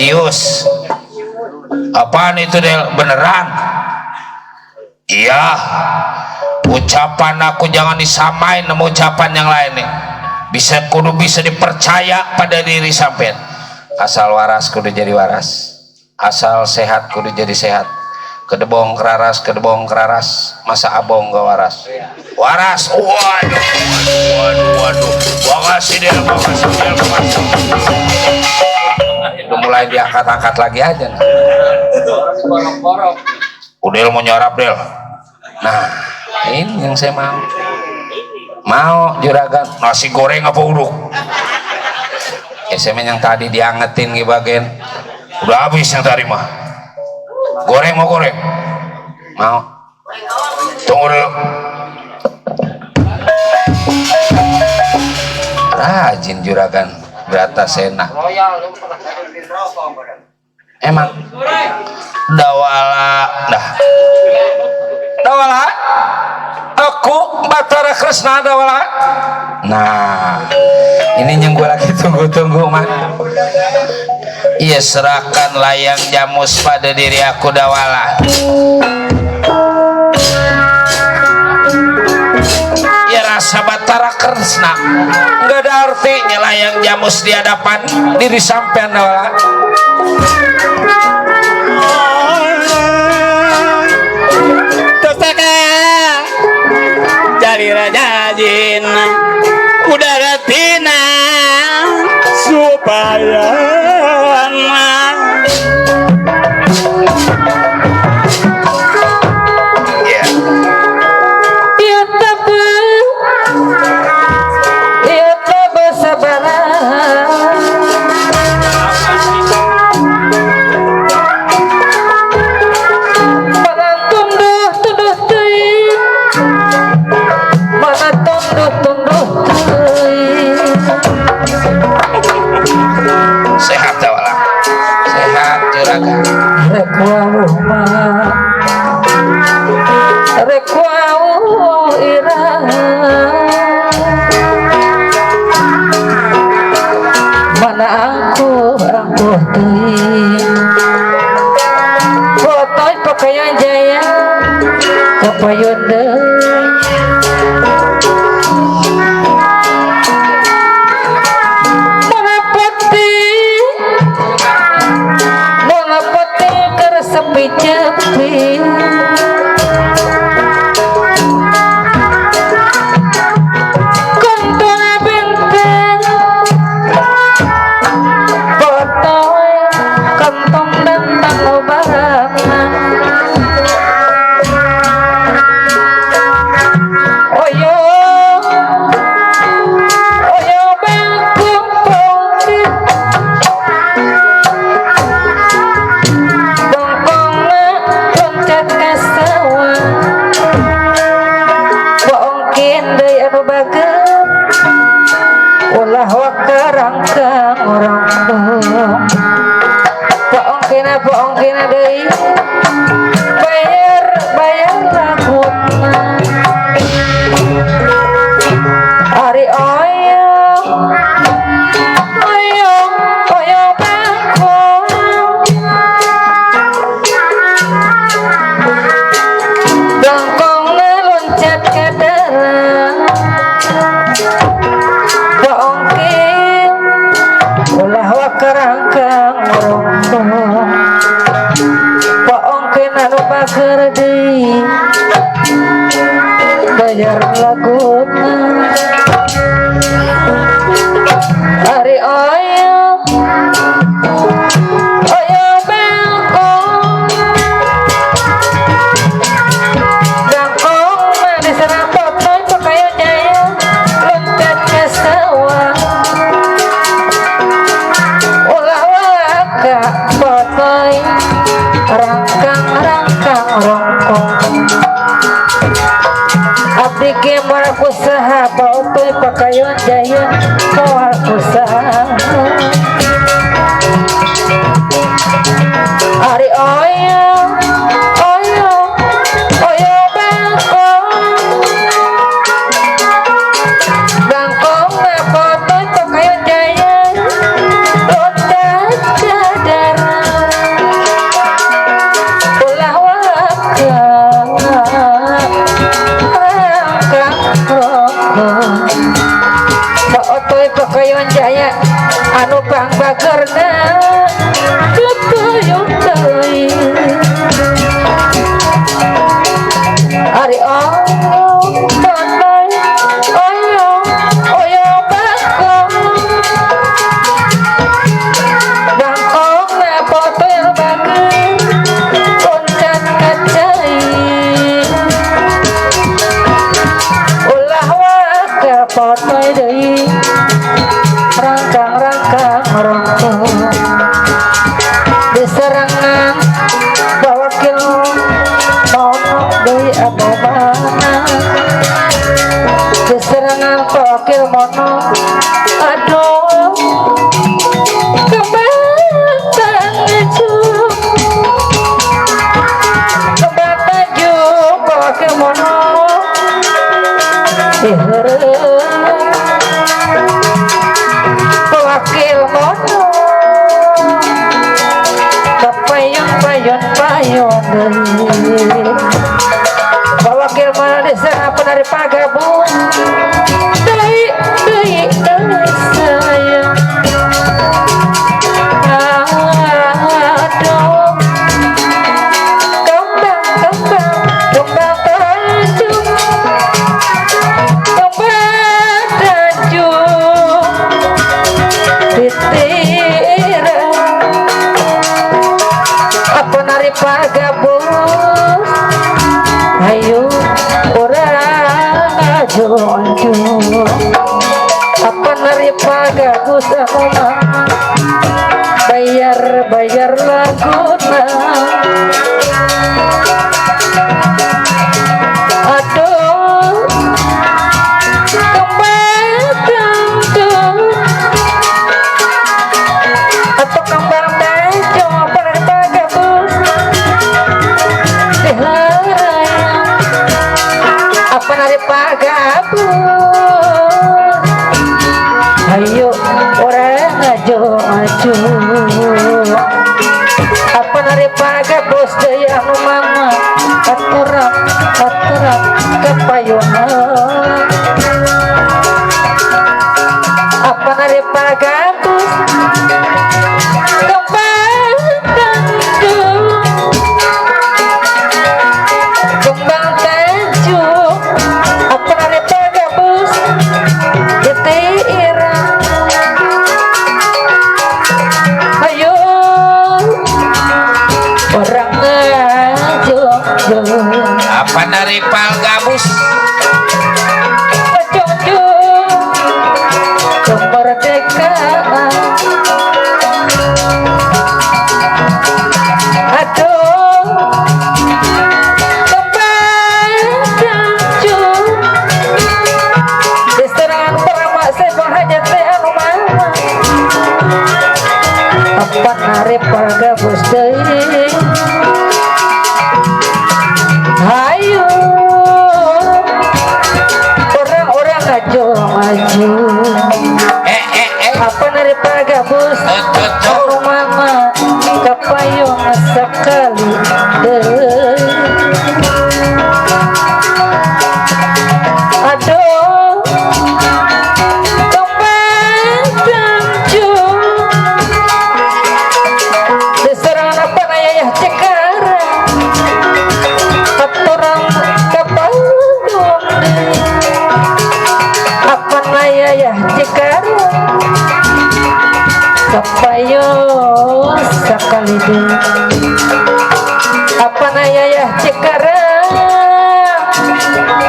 Confucius. Apaan itu Del? Beneran? Iya. Ucapan aku jangan disamain sama ucapan yang lain nih. Kudu bisa dipercaya pada diri sampean. Asal waras kudu jadi waras. Asal sehat kudu jadi sehat. Kedebong keraras, masa abong gak waras. Waras. Waduh. Makasih Del. Udah mulai diangkat-angkat lagi aja. Udel mau nyorap Del. Nah, ini yang saya mau juragan nasi goreng apa uduk. Semen yang tadi diangetin di bagian udah habis yang tadi mah. Goreng mau tunggu dulu. Rajin juragan Bratasena. Emang dawala aku Batara Kresna dawala. Nah ini yang gue lagi tunggu-tunggu mah. Iya, serahkan layang jamus pada diri aku dawala. Ya rasa Batara Kresna nggak ada artinya layang jamus di hadapan diri sampean dawala. Cari raja jin udara tina supaya Sadar Otoy pakayon jaya anu pang bagerna tutuyung teuing ari tanai oyo bangkong bangkong na potoy bager koncan kacai ulah wakil potoy deui rangkang-rangkang rongkong diserangan bawakil mono deui abobana diserangan bawakil mono aduh kebatan juk bawakil mono wakil mono payon wakil mono desa penari pagabung deui sayang aduh kembang tanjung titiran apa nari pagabus ayo orang ajo apa nari pagabus aku bayar laguna aduh kembang tanjung apa nari pagabus apa nari pagabus ayo orang ajo apa nari pagabus deui anu mama aturan kepayunan apa nari pagabus kembang tanjung apa nari pagabus titiran ayo orang ajo apa nari pagabus kemerdekaan aduh kembang tanjung diserangan peramak sebang hajat teh anu mama apa nari pagabus deui hayu orang-orang ajo apa nari pagabus anu mama kepayung sekali deui aduh kembang tanjung diserangan apa nayah Cikarang aturan kepayung apa nayah Cikarang kepayung sekali deui apa nayah Cikarang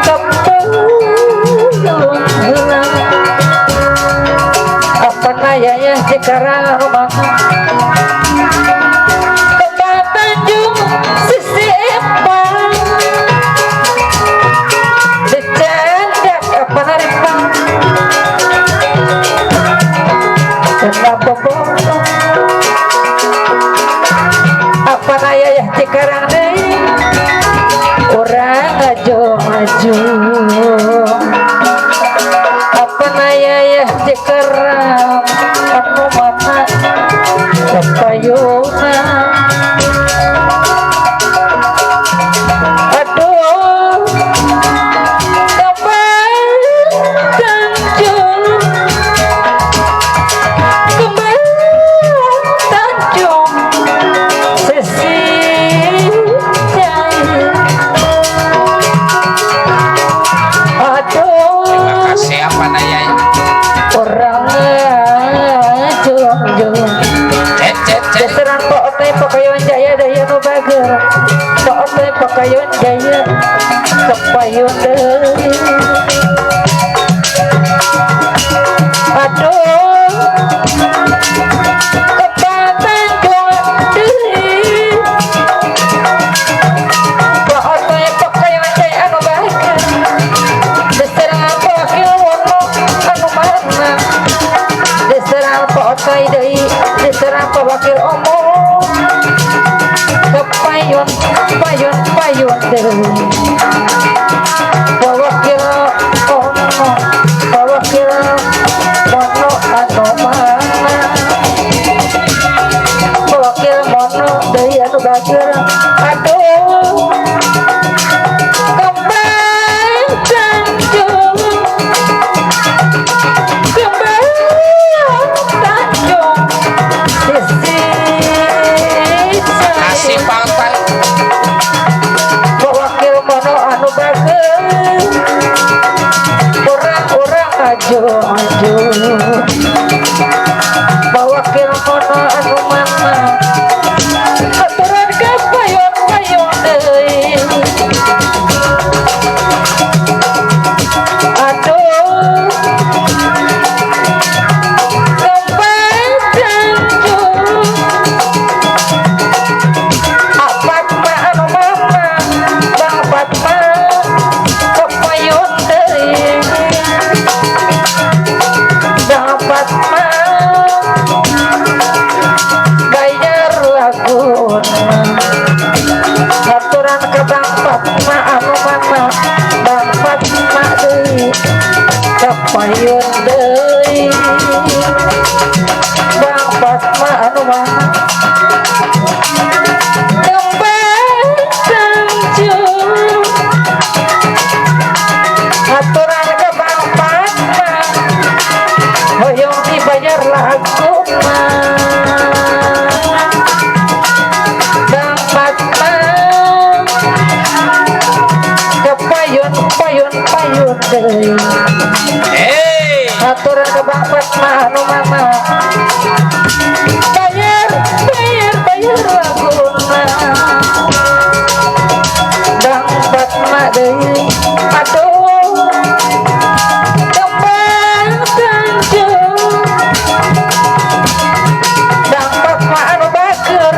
kepayung apa nayah Cikarang rumah kembang tanjung sisi empang dicendak apa nari pang kenapa bodoh apa nayah Cikarang deui orang ajo apa nayah Cikarang anu mama kepayunan aduh kembang orangnya jung cet desaran Pak Otai Pakayon Jaya daya nu bager Pak Otai Pakayon Jaya kepayun deui aduh kepatan jung deui Pak Otai Pakayon Jaya anu bager desaran Wakil Wono anu mana desaran Pak Otai deui desaran Pak Wakil Omong kepayun payun deui Pak Wakil Omong Pak Wakil Mono anu mana Pak Wakil Mono deui anu bager aduh kembang tanjung kasih pantai Wakil Mono anu bager orang-orang aju Wakil Mono anu mana aturan kapayun deui aduh kembang tanjung Fatma anu mama Bang Fatma kepayun deui Bang Fatma bayar lagun aturan ke Bang Fatma anu mama Bang Fatma deui kepayun deui Bang Fatma anu mama kembang tanjung aturan ke Bang Fatma hoyong dibayar lagu Bang Fatma kepayun deui aturan ke Bang Fatma anu mama bayar laguna Bang Fatma deui aduh kembang tanjung Bang Fatma anu bager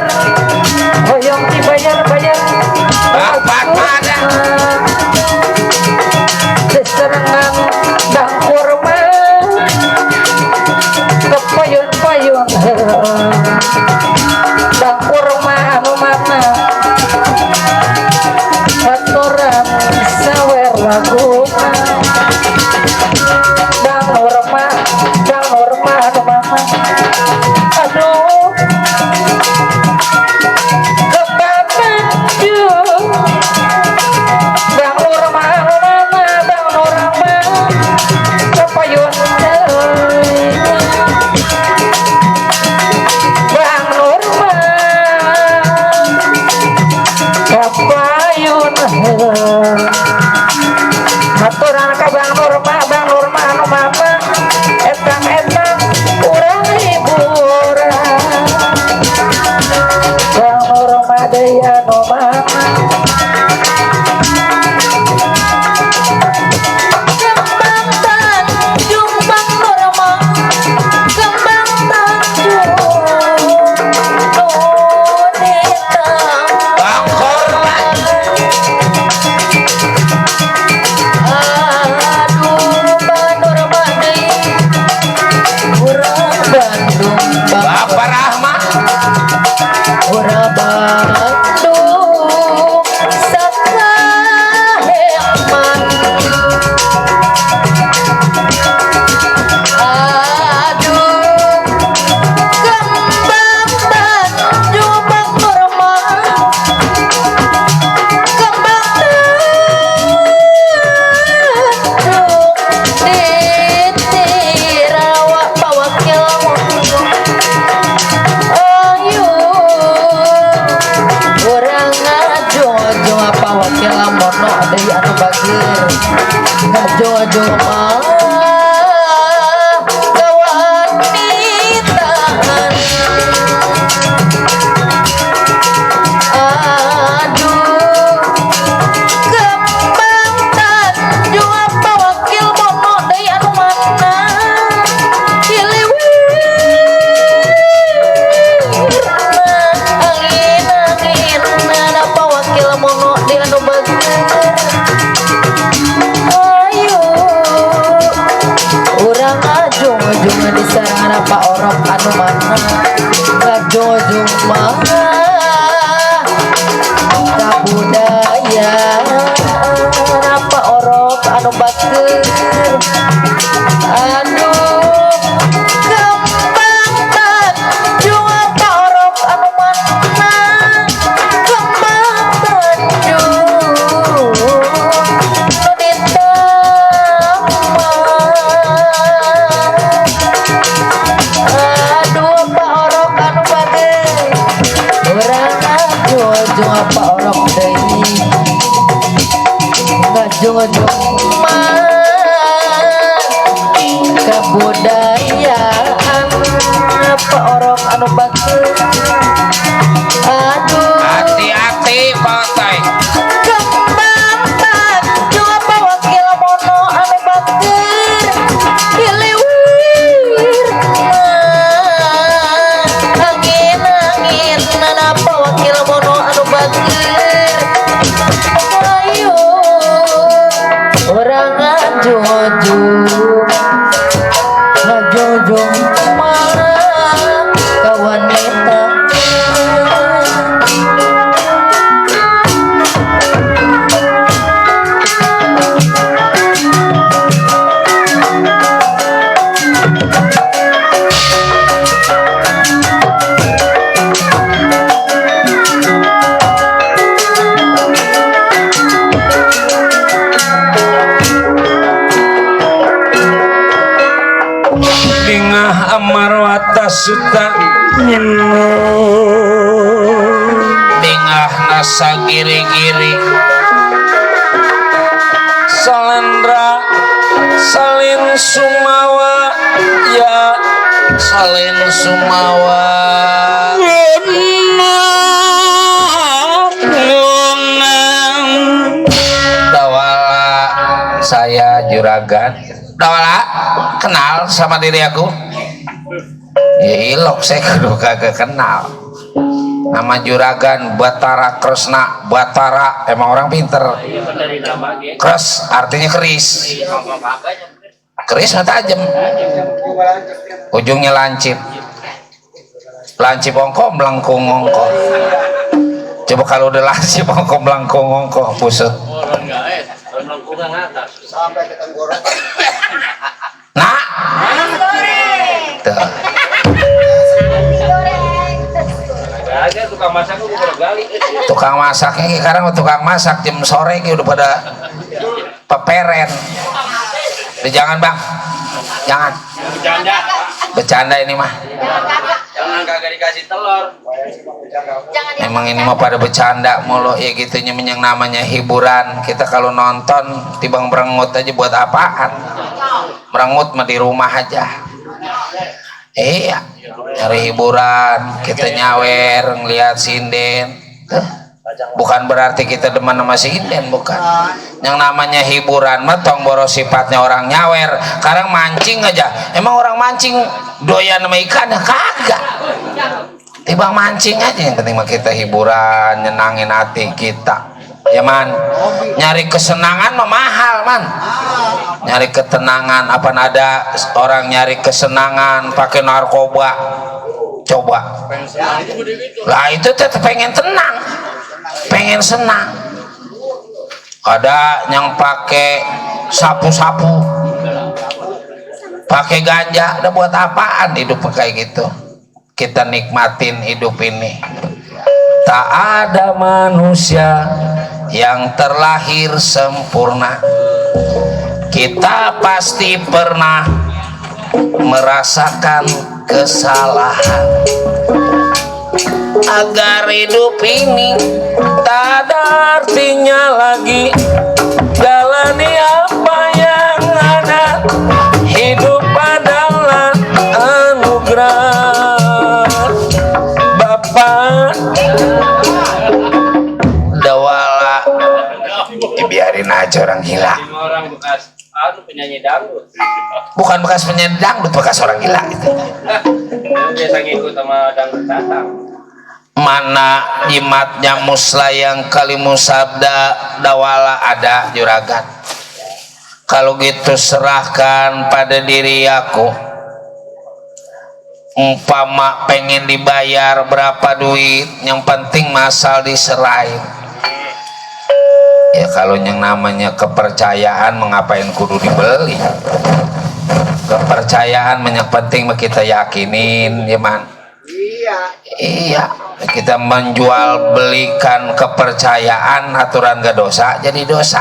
hoyong dibayar Bang Fatma ada deserengan Bang Kurma kepayun Bang Kurma anu mana aturan sawer laguna Bang Kurma anu mama aduh kembang tanjung Bang Kurma anu mama Bang Kurma kepayun deui jung disarangan apa orok anu mana ngajojung mah kabudayaan apa orok anu batur aduh kembang tanjung apa orok anu mana kembang tanjung nu ditamah aduh apa orok anu bager urang ngajojong apa orok deui ngajojong mah kebudayaan apa orok anu bagus aduh hati-hati Pak Otoy. kembang tanjung apa wakil mono anu bagus diliwir angin apa wakil mono anu bagus ayo orang ngajojong ngajojong mana ka wanita Dingah amarwata suta dingah nasa giri-giri salendra salin sumawa ya salin sumawa dawala saya juragan dawala kenal sama diri aku ya ilok saya kudu kagak kenal nama juragan Batara Kresna Batara emang orang pinter kres artinya keris keris nggak tajam ujungnya lancip lancip ongko melengkung ongko coba kalau udah lancip ongko melengkung ongko pusut nah tuh tukang masaknya sekarang tukang masak jam sore udah pada peperen jangan bang jangan bercanda ini mah Jangan kagak dikasih telur. emang ini mah pada bercanda mulu ya gitunya yang namanya hiburan kita kalau nonton tibang merengut aja buat apaan merengut mah di rumah aja iya cari hiburan kita nyawer ngeliat sinden bukan berarti kita demen sama sinden bukan yang namanya hiburan mah tong boros sifatnya orang nyawer sekarang mancing aja emang orang mancing doyan sama ikan ya kagak tibang mancing aja yang penting mah kita hiburan nyenangin hati kita ya man nyari kesenangan mah mahal man nyari ketenangan apa ada orang nyari kesenangan pakai narkoba coba lah itu tetap pengen tenang pengen senang ada yang pakai sapu-sapu pakai ganja udah buat apaan hidup kayak gitu kita nikmatin hidup ini tak ada manusia yang terlahir sempurna kita pasti pernah merasakan kesalahan agar hidup ini tak ada artinya lagi jalani apa yang ada hidup adalah anugerah Bapak dawala dibiarin aja orang gila Orang bekas penyanyi dangdut. bukan bekas penyanyi dangdut bekas orang gila gitu. Biasa ngikut sama dangdut datang. Mana jimatnya muslayang kalimu sabda dawala ada juragan kalau gitu serahkan pada diri aku umpama pengen dibayar berapa duit, yang penting masal diserahin. Ya kalau yang namanya kepercayaan mengapain kudu dibeli. Kepercayaan yang penting kita yakinin, ya man. Iya, kita menjual belikan kepercayaan, aturan gak dosa jadi dosa.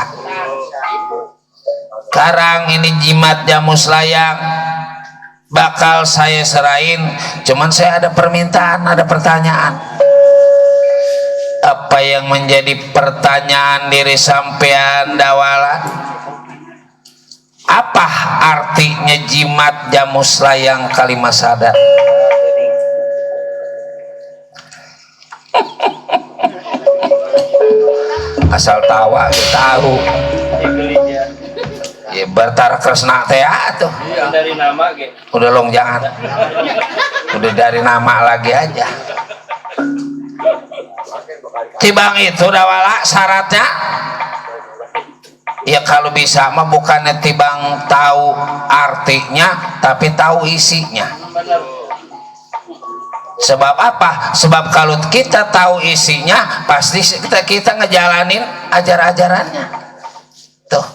Sekarang ini jimat jamu selayang bakal saya serahin, cuman saya ada permintaan, ada pertanyaan. Apa yang menjadi pertanyaan diri sampean Dawala? Apa artinya jimat jamu selayang kalimat sadar? Asal tawa kita tahu. Ya bertara kresna teh tuh. Dari nama gitu. Udah long jangan. Udah dari nama lagi aja. Tibang itu Dawala syaratnya. Ya kalau bisa mah bukannya tibang tahu artinya tapi tahu isinya. Sebab apa? Sebab kalau kita tahu isinya pasti kita ngejalanin ajar-ajarannya. Tuh.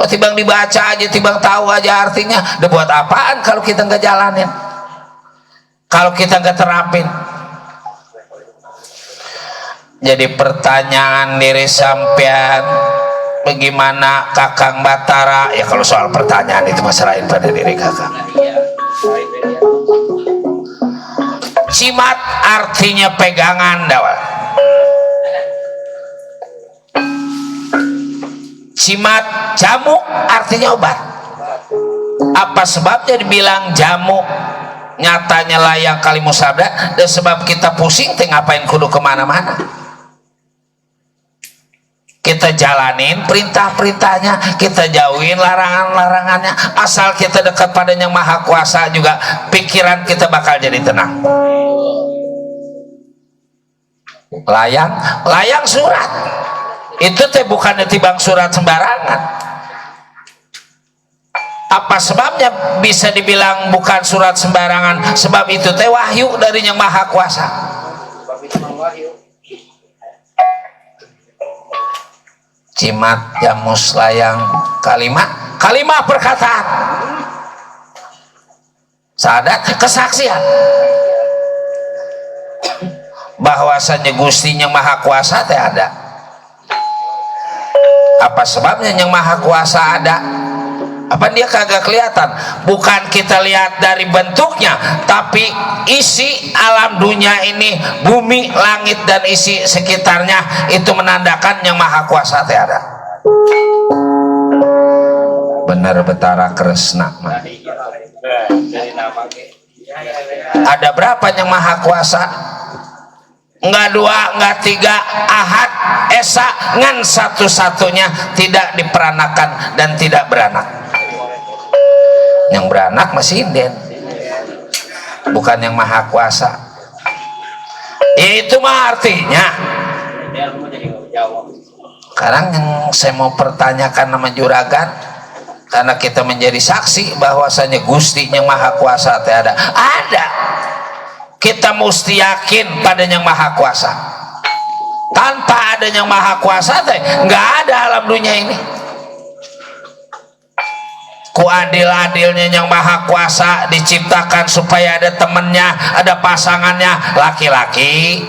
Oh tibang dibaca aja, tibang tahu aja artinya, udah buat apaan kalau kita nggak jalanin? Kalau kita nggak terapin? Jadi pertanyaan diri sampean, bagaimana Kakang Batara? Ya kalau soal pertanyaan itu masalahin pada diri Kakang. Jimat artinya pegangan Dawal. Jimat jamu artinya obat. Apa sebabnya dibilang jamu? Nyatanya layang kalimat sabda. Dan sebab kita pusing teh ngapain kudu kemana-mana. Kita jalanin perintah-perintahnya, kita jauhin larangan-larangannya. Asal kita dekat pada yang maha kuasa juga, pikiran kita bakal jadi tenang. Layang surat itu teh bukannya tibang surat sembarangan. Apa sebabnya bisa dibilang bukan surat sembarangan? Sebab itu teh wahyu dari yang maha kuasa. Jimat jamu selayang kalimat perkataan sadat kesaksian bahwasanya Gustinya maha kuasa teh ada. Apa sebabnya yang maha kuasa ada? Apa dia kagak kelihatan? Bukan kita lihat dari bentuknya, tapi isi alam dunia ini, bumi, langit dan isi sekitarnya itu menandakan yang maha kuasa teh ada. Benar betara kresna. Ada berapa yang maha kuasa? Enggak dua, enggak tiga, ahad, esa, ngan satu-satunya tidak diperanakan dan tidak beranak. Yang beranak masih inden, bukan yang maha kuasa. Itu mah artinya. Sekarang yang saya mau pertanyakan nama juragan, karena kita menjadi saksi bahwasanya Gustinya maha kuasa teh ada. Kita mesti yakin pada yang maha kuasa. Tanpa ada yang maha kuasa teh nggak ada alam dunia ini. Ku adil-adilnya yang maha kuasa diciptakan supaya ada temennya, ada pasangannya, laki-laki